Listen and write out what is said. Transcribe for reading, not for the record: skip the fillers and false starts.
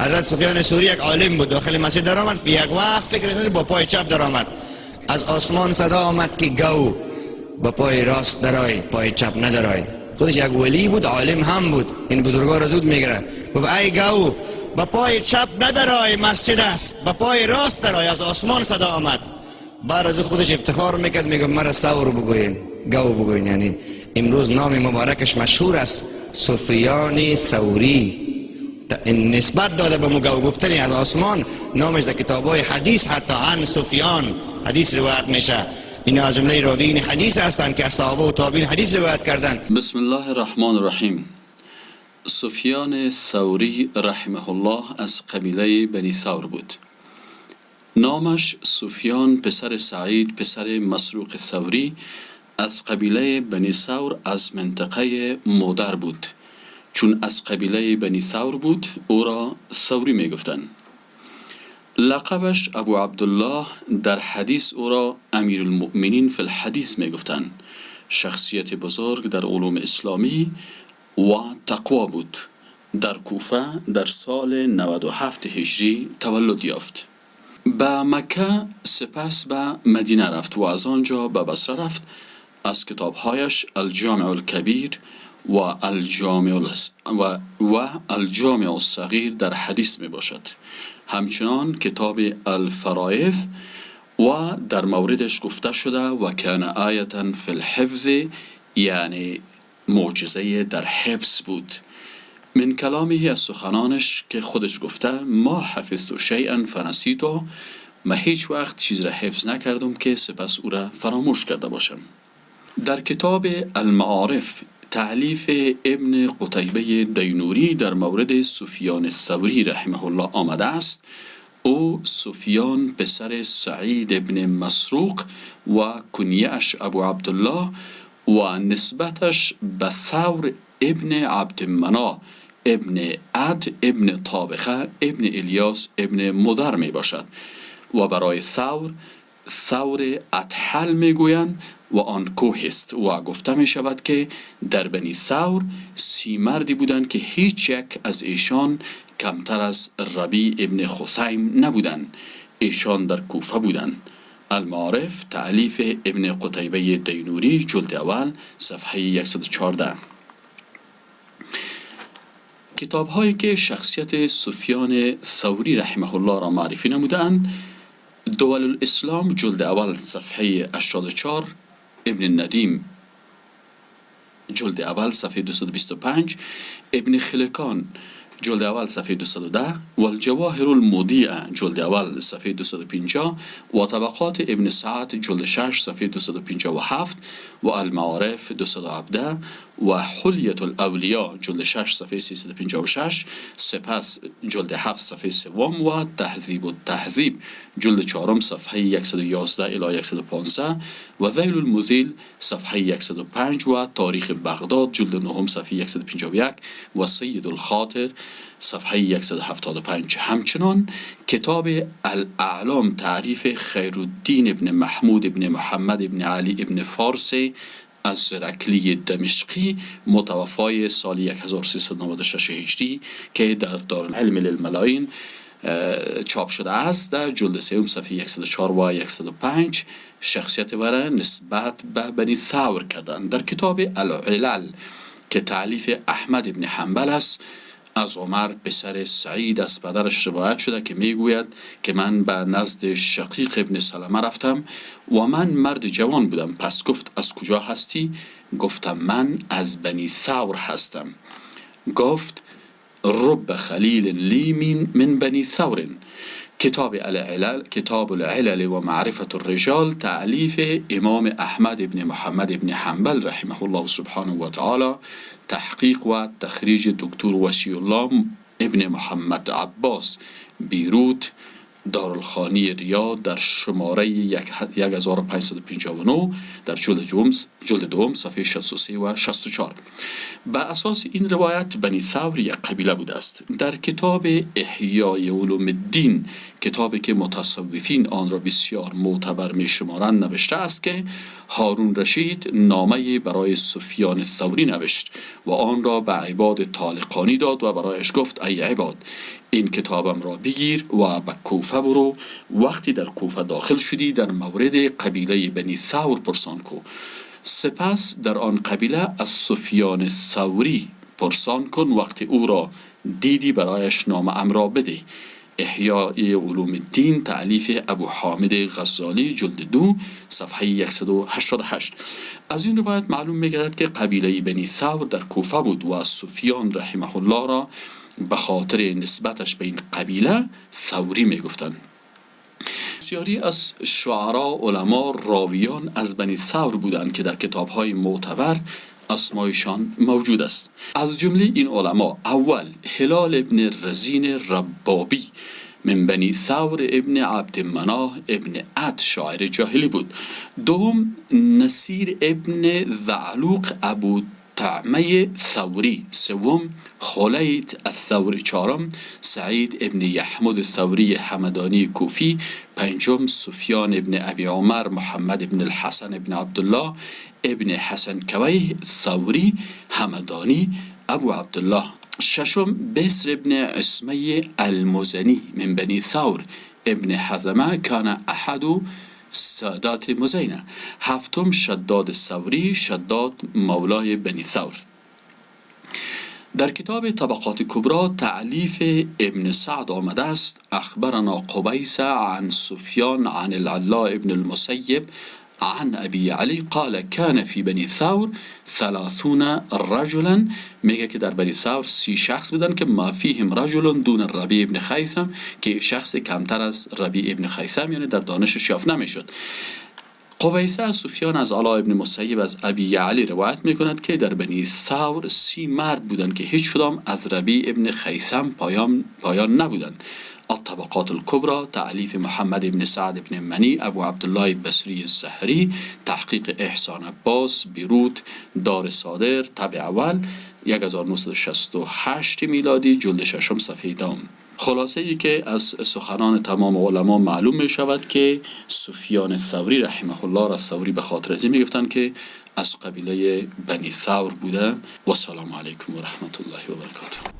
حضرت سفیان ثوری یک عالم بود، داخل مسجد در آمد، یک وقت فکر با پای چپ در آمد، از آسمان صدا آمد که گو با پای راست درای، پای چپ ندرای. خودش یک ولی بود، عالم هم بود، این بزرگا را زود میگیره. گفت ای گو با پای چپ ندرای، مسجد است، با پای راست درای. از آسمان صدا آمد. بعد از خودش افتخار میکرد، میگفت مرا ثور بگوین، گو بگوین. یعنی امروز نام مبارکش مشهور است، سفیان ثوری. نسبت داده به مگو گفتنی از آسمان، نامش در کتابای حدیث حتی عن سفیان حدیث روایت میشه. این از جمله راویین حدیث هستند که از صحابه و تابعین حدیث روایت کردند. بسم الله الرحمن الرحیم. سفیان ثوری رحمه الله از قبیله بنی ثور بود. نامش سفیان پسر سعید پسر مسروق ثوری از قبیله بنی ثور از منطقه مودر بود. چون از قبیله بنی ثور بود او را ثوری می گفتند. لقبش ابو عبدالله، در حدیث او را امیر المؤمنین فی الحدیث می گفتند. شخصیت بزرگ در علوم اسلامی و تقوا بود. در کوفه در سال 97 هجری تولد یافت. به مکه سپس به مدینه رفت و از آنجا به بصره رفت. از کتابهایش الجامع الکبیر و الجامع الصغیر در حدیث می باشد. همچنان کتاب الفرائض و در موردش گفته شده و کان آیة فی الحفظ، یعنی معجزه در حفظ بود. من کلامه، از سخنانش که خودش گفته، ما حفظت شیئا فنسیته، ما هیچ وقت چیز را حفظ نکردم که سپس او را فراموش کرده باشم. در کتاب المعارف تألیف ابن قتیبه دینوری در مورد سفیان ثوری رحمه الله آمده است. او سفیان پسر سعید ابن مسروق و کنیه‌اش ابو عبدالله و نسبتش به ثور ابن عبد منا ابن عد ابن طابخه ابن الیاس ابن مدر می باشد و برای ثور ثور اطحل می گویند و آن کوه است. و گفته می شود که در بنی ثور 30 مردی بودند که هیچ یک از ایشان کمتر از ربیع ابن خثیم نبودند. ایشان در کوفه بودند. المعارف تألیف ابن قتیبه دینوری جلد اول صفحه 114. کتاب هایی که شخصیت سفیان ثوری رحمه الله را معرفی نمودند: دول الاسلام جلد اول صفحه 84، ابن ندیم جلد اول صفحه 225، ابن خلکان جلد اول صفحه 210 و الجواهر المضیئه جلد اول صفحه 250 و طبقات ابن سعد جلد 6 صفحه 257 و المعارف 217 و حلیة الاولیا جلد 6 صفحه 356، سپس جلد 7 صفحه 3 و تهذیب التهذیب جلد 4 صفحه 111 الی 115 و ذیل المذیل صفحه 105 و تاریخ بغداد جلد 9 صفحه 151 و سید الخاطر صفحه 175. همچنان کتاب الاعلام تعریف خیرالدین ابن محمود ابن محمد ابن علی ابن فارس از زرکلی دمشقی متوفای سال 1396 هجری که در دارالعلم للملاین چاپ شده است، در جلد 3 صفحه 104 و 105 شخصیت ورا نسبت به بنی ثور کردند. در کتاب العلل که تألیف احمد ابن حنبل است، از عمر پسر سعید از پدرش روایت شده که میگوید که من به نزد شقیق ابن سلمه رفتم و من مرد جوان بودم. پس گفت از کجا هستی؟ گفتم من از بنی ثور هستم. گفت رب خلیل لی من بنی ثور. کتاب العلل، کتاب العلل و معرفة الرجال تألیف امام احمد ابن محمد ابن حنبل رحمه الله سبحانه و تعالی، تحقیق و تخریج دکتر وصی الله ابن محمد عباس، بیروت، دارالخانی ریاض در شماره 1559 در جلد دوم صفحه 63 و 64. به اساس این روایت بنی ثور یک قبیله بوده است. در کتاب احیای علوم الدین، کتابی که متصوفین آن را بسیار معتبر می شمارند، نوشته است که هارون رشید نامه برای سفیان ثوری نوشت و آن را به عباد طالقانی داد و برایش گفت: ای عباد، این کتابم را بگیر و به کوفه برو. وقتی در کوفه داخل شدی، در مورد قبیله بنی ثور پرسان کو. سپس در آن قبیله از سفیان ثوری پرسان کن. وقتی او را دیدی، برایش نامه ام را بده. احیاء علوم الدین، تألیف ابو حامد غزالی، جلد 2، صفحه 188. از این روایت معلوم میگردد که قبیله بنی ثور در کوفه بود و سفیان رحمه الله را به خاطر نسبتش به این قبیله ثوری میگفتند. بسیاری از شعرا، علما، راویان از بنی ثور بودند که در کتابهای معتبر اسمایشان موجود است. از جمله این علما: اول، هلال ابن رزین ربابی، من بنی ثور ابن عبد مناه ابن عد، شاعر جاهلی بود. دوم، نصیر ابن ذعلوق ابو طعمه ثوری. سوم، خلیت الثوری. چهارم، سعید ابن یحمد ثوری همدانی کوفی. پنجم، سفیان ابن ابی عمر محمد ابن الحسن ابن عبدالله ابن حسن کویه ثوری همدانی، ابو عبدالله. ششم، بسر ابن عصمه المزنی، من بنی ثور ابن حزمه، کان احد سادات مزینه. هفتم، شداد ثوری، شداد مولای بنی ثور. در کتاب طبقات کبرا تألیف ابن سعد آمده است: اخبرنا قبیصه عن سفیان عن العلاء ابن المسیب عن ابی علی قال كان في بنی ثور 30 رجلا. میگه که در بنی ثور 30 شخص بودن که ما فیهم رجل دون الربیع ابن خیثم، که شخص کمتر از ربیع ابن خیثم، یعنی در دانشش یافت نمیشد. قبیصه از سفیان از علا ابن مسیب از ابی علی روایت میکند که در بنی ثور 30 مرد بودند که هیچ کدام از ربیع ابن خیثم پایان نبودند. الطبقات الكبرى، تألیف محمد ابن سعد ابن منی ابو عبدالله بصری الزهری، تحقیق احسان عباس، بیروت، دار صادر، طبع اول، 1968 میلادی، جلد ششم، صفحه دهم. خلاصه ای که از سخنان تمام علما معلوم می شود که سفیان ثوری رحمه الله را ثوری به خاطر ازی می گفتند که از قبیله بنی ثور بوده. و السلام علیکم و رحمت الله و برکاته.